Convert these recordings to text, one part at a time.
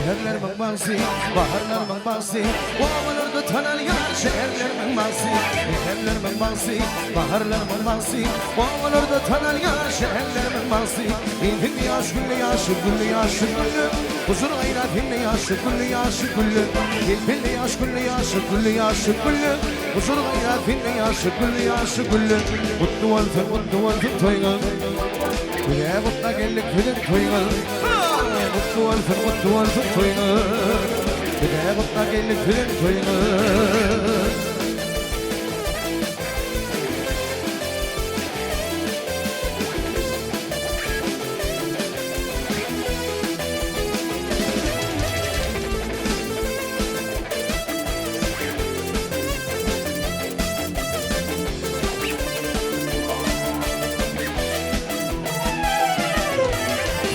Säherlerimiň bagty, baharlarymyň bagty, Obalarda tanalýar şäherlerimiň bagty. Säherlerimiň bagty, baharlarymyň bagty, Obalarda tanalýar şäherlerimiň bagty. Ildiň ýaş gülle ýaşy gülle ýaşy gülle, Huzur gaýrat hinde ýaşy gülle ýaşy gülle. Ildiň ýaş gülle ýaşy gülle ýaşy gülle, Huzur gaýrat hinde ýaşy gülle ýaşy gülle. Gutly bolsun, gutly bolsun toýuňyz. Güle gutla geldik siziň toýuňyz. Gutly bolsun, gutly bolsun toýuňyz. Güle gutla geldik siziň toýuňyz.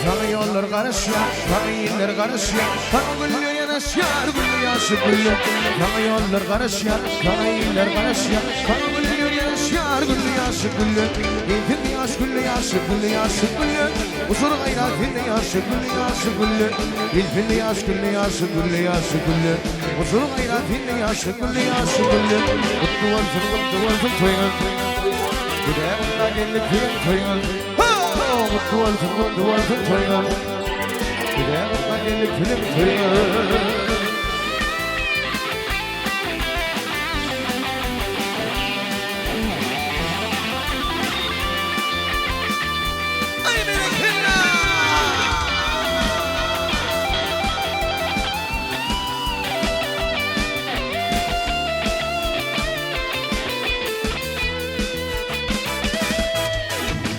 Saňa ýollar garaşýar, saňa iller garaşýar, Saňa güller ýanaşýar, güller ýaşy güller. Saňa ýollar garaşýar, saňa iller garaşýar, Saňa güller ýanaşýar, güller ýaşy güller. Gelsin ýaş güller ýaşy güller ýaşy güller, Huzur gaýrat sende ýaşy güller ýaşy güller. Gelsin ýaş güller ýaşy güller ýaşy güller, Huzur gaýrat sende ýaşy güller ýaşy güller. Gutly bolsun, gutly bolsun toýuňyz. Güle gutla geldik siziň toýuňyz. Gutly bolsun, gutly bolsun toýuňyz. Güle gutla geldik siziň toýuňyz. Aý berekella!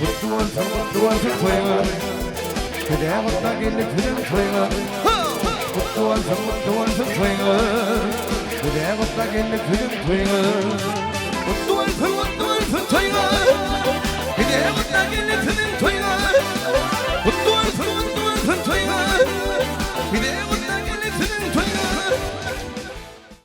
Gutly bolsun, gutly bolsun toýuňyz. Güle gutla geldik siziň toýuňyz. Gutly bolsun, gutly bolsun toýuňyz. Güle gutla geldik siziň toýuňyz. Gutly bolsun, gutly bolsun toýuňyz. Güle gutla geldik siziň.